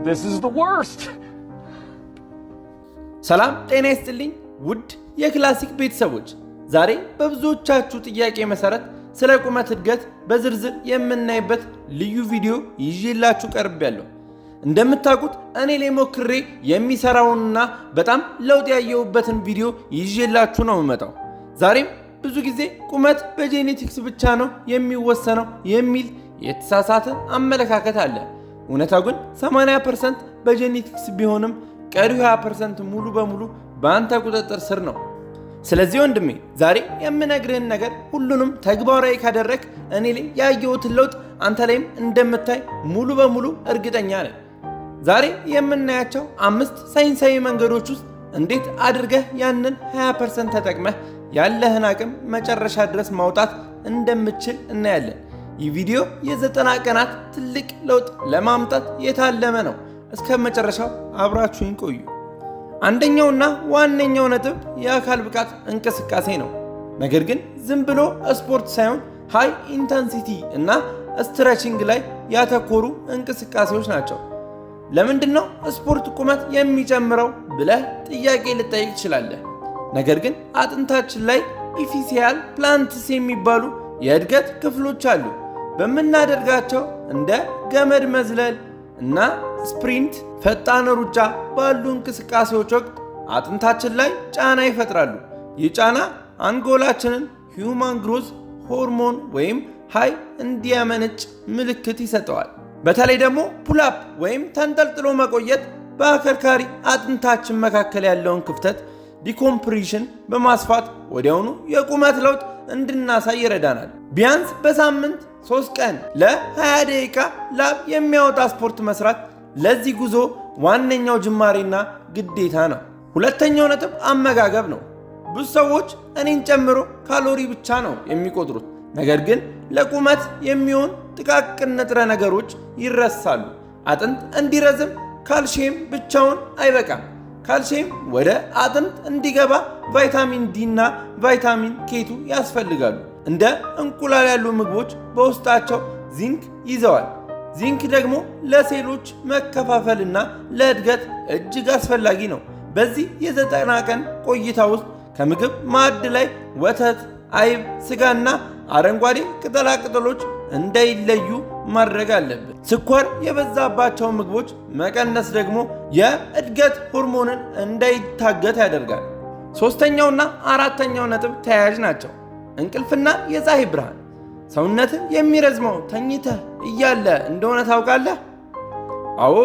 This is the worst. ሰላም ጤና ይስጥልኝ ውድ የክላሲክ ቤተሰቦች፣ ዛሬ በብዙዎቻችሁ ጥያቄ መሰረት ስለ ቁመት እድገት በዝርዝር የምናይበት ልዩ ቪዲዮ ይዤላችሁ ቀርቤያለሁ። እንደምታውቁት እኔ ላይ ሞክሬ የሚሰራውንና በጣም ለውጥ ያየሁበትን ቪዲዮ ይዤላችሁ ነው የምመጣው። ዛሬም ብዙ ጊዜ ቁመት በ genetics ብቻ ነው የሚወሰነው የሚል የተሳሳተ አመለካከት አለ። እውነታው ግን 80% በ genetics ቢሆንም ቀሪው 20% ሙሉ በሙሉ በአንተ ቁጥጥር ስር ነው። ስለዚህ ወንድሜ፣ ዛሬ የምነግርህን ነገር ሁሉንም ተግባራዊ ካደረግክ እኔ ላይ ያየሁትን ለውጥ አንተ ላይም እንደምታይ ሙሉ በሙሉ እርግጠኛ ነኝ። ዛሬ የምናያቸው አምስት ሳይንሳዊ መንገዶች ውስጥ እንዴት አድርገህ ያንን 20% ተጠቅመህ ያለህን አቅም መጨረሻ ድረስ ማውጣት እንደምትችል እናያለን። ይህ ቪዲዮ የ90 ቀናት ትልቅ ለውጥ ለማምጣት የታለመ ነው። እስከ መጨረሻው አብራችሁኝ ቆዩ። አንደኛውና ዋነኛው ነጥብ የአካል ብቃት እንቅስቃሴ ነው። ነገር ግን ዝም ብሎ ስፖርት ሳይሆን high intensity እና stretching ላይ ያተኮሩ እንቅስቃሴዎች ናቸው። ለምንድን ነው ስፖርት ቁመት የሚጨምረው ብለህ ጥያቄ ልትጠይቅ ትችላለህ። ነገር ግን አጥንታችን ላይ epiphyseal plates የሚባሉ የእድገት ክፍሎች አሉ። በምናደርጋቸው እንደ ገመድ መዝለል እና sprint፣ ፈጣን ሩጫ ባሉ እንቅስቃሴዎች ወቅት አጥንታችን ላይ ጫና ይፈጥራሉ። ይህ ጫና አንጎላችንን human growth hormone ወይም HGH እንዲያመነጭ ምልክት ይሰጠዋል። በተለይ ደግሞ pull up ወይም ተንጠልጥሎ መቆየት በአከርካሪ አጥንታችን መካከል ያለውን ክፍተት decompression በማስፋት ወዲያውኑ የቁመት ለውጥ እንድናሳይ ይረዳናል። ቢያንስ በሳምንት 3 ቀን ለ20 ደቂቃ ላብ የሚያወጣ ስፖርት መስራት ለዚህ ጉዞ ዋነኛው ጅማሬና ግዴታ ነው። ሁለተኛው ነጥብ አመጋገብ ነው። ብዙ ሰዎች እኔን ጨምሮ ካሎሪ ብቻ ነው የሚቆጥሩት። ነገር ግን ለቁመት የሚሆን ጥቃቅን ንጥረ ነገሮች ይረሳሉ። አጥንት እንዲረዝም ካልሽየም ብቻውን አይበቃም። ካልሽየም ወደ አጥንት እንዲገባ ቫይታሚን ዲ እና ቫይታሚን K2 ያስፈልጋሉ። እንደ እንቁላል ያሉ ምግቦች በውስጣቸው ዚንክ ይዘዋል። ዚንክ ደግሞ ለሴሎች መከፋፈልና ለእድገት እጅግ አስፈላጊ ነው። በዚህ የ90 ቀን ቆይታ ውስጥ ከምግብ ማዕድ ላይ ወተት፣ አይብ፣ ስጋና አረንጓዴ ቅጠላ ቅጠሎች እንዳይለዩ ማድረግ አለብን። ስኳር የበዛባቸው ምግቦች መቀነስ ደግሞ የእድገት ሆርሞንን እንዳይታገት ያደርጋል። ሦስተኛውና አራተኛው ነጥብ ተያያዥ ናቸው። እንቅልፍና የፀሐይ ብርሃን። ሰውነትህ የሚረዝመው ተኝተህ እያለ እንደሆነ ታውቃለህ? አዎ፣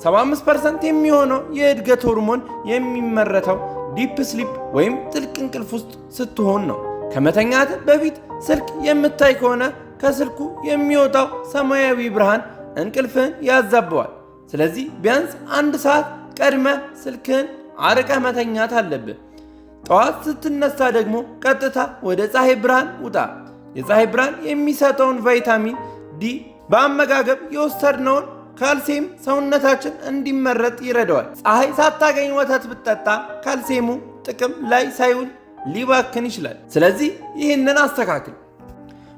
75% የሚሆነው የእድገት ሆርሞን የሚመረተው deep sleep ወይም ጥልቅ እንቅልፍ ውስጥ ስትሆን ነው። ከመተኛት በፊት ስልክ የምታይ ከሆነ ከስልኩ የሚወጣው ሰማያዊ ብርሃን እንቅልፍህን ያዛበዋል። ስለዚህ ቢያንስ አንድ ሰዓት ቀድመህ ስልክህን አርቀህ መተኛት አለብህ። ጠዋት ስትነሳ ደግሞ ቀጥታ ወደ ፀሐይ ብርሃን ውጣ። የፀሐይ ብርሃን የሚሰጠውን ቫይታሚን ዲ በአመጋገብ የወሰድነውን ካልሲየም ሰውነታችን እንዲመረት ይረዳዋል። ፀሐይ ሳታገኝ ወተት ብትጠጣ ካልሲየሙ ጥቅም ላይ ሳይውል ሊባክን ይችላል። ስለዚህ ይህንን አስተካክል።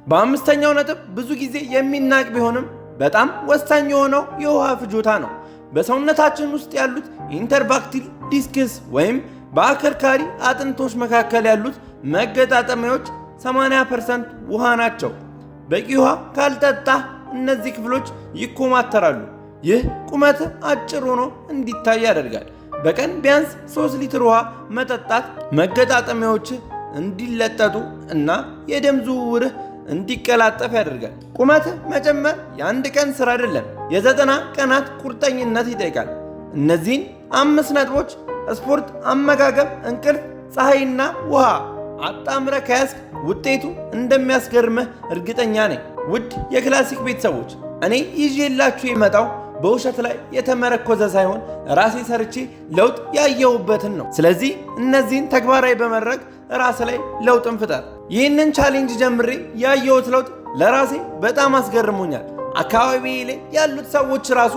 በአምስተኛው ነጥብ ብዙ ጊዜ የሚናቅ ቢሆንም በጣም ወሳኝ የሆነው የውሃ ፍጆታ ነው። በሰውነታችን ውስጥ ያሉት intervertebral discs ወይም በአከርካሪ አጥንቶች መካከል ያሉት መገጣጠሚያዎች 80% ውሃ ናቸው። በቂ ውሃ ካልጠጣህ እነዚህ ክፍሎች ይኮማተራሉ። ይህ ቁመትህ አጭር ሆኖ እንዲታይ ያደርጋል። በቀን ቢያንስ 3 ሊትር ውሃ መጠጣት መገጣጠሚያዎችህ እንዲለጠጡ እና የደም ዝውውርህ እንዲቀላጠፍ ያደርጋል። ቁመትህ መጨመር የአንድ ቀን ስራ አይደለም፣ የ90 ቀናት ቁርጠኝነት ይጠይቃል። እነዚህን አምስት ነጥቦች፣ ስፖርት፣ አመጋገብ፣ እንቅልፍ፣ ፀሐይና ውሃ አጣምረህ ከያዝክ ውጤቱ እንደሚያስገርምህ እርግጠኛ ነኝ። ውድ የክላሲክ ቤተሰቦች፣ እኔ ይዤላችሁ የመጣው በውሸት ላይ የተመረኮዘ ሳይሆን ራሴ ሰርቼ ለውጥ ያየሁበትን ነው። ስለዚህ እነዚህን ተግባራዊ በማድረግ ራስህ ላይ ለውጥን ፍጠር። ይህንን challenge ጀምሬ ያየሁት ለውጥ ለራሴ በጣም አስገርሞኛል። አካባቢዬ ላይ ያሉት ሰዎች ራሱ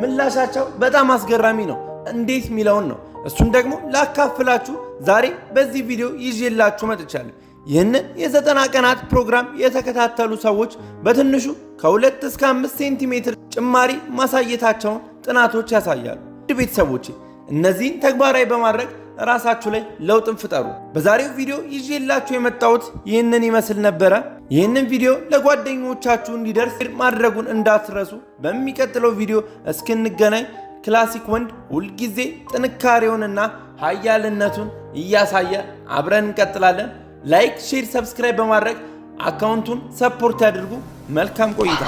ምላሻቸው በጣም አስገራሚ ነው። እንዴት የሚለውን ነው። እሱን ደግሞ ላካፍላችሁ ዛሬ በዚህ ቪዲዮ ይዤላችሁ መጥቻለሁ። ይህንን የ90 ቀናት ፕሮግራም የተከታተሉ ሰዎች በትንሹ ከ2 እስከ 5 ሴንቲሜትር ጭማሪ ማሳየታቸውን ጥናቶች ያሳያሉ። ውድ ቤተሰቦቼ፣ እነዚህን ተግባራዊ በማድረግ ራሳችሁ ላይ ለውጥን ፍጠሩ። በዛሬው ቪዲዮ ይዤላችሁ የመጣሁት ይህንን ይመስል ነበረ። ይህንን ቪዲዮ ለጓደኞቻችሁ እንዲደርስ ማድረጉን እንዳትረሱ። በሚቀጥለው ቪዲዮ እስክንገናኝ ክላሲክ ወንድ ሁልጊዜ ጥንካሬውንና ኃያልነቱን እያሳየ አብረን እንቀጥላለን። Like፣ share፣ subscribe በማድረግ account ኡን support ያድርጉ። መልካም ቆይታ።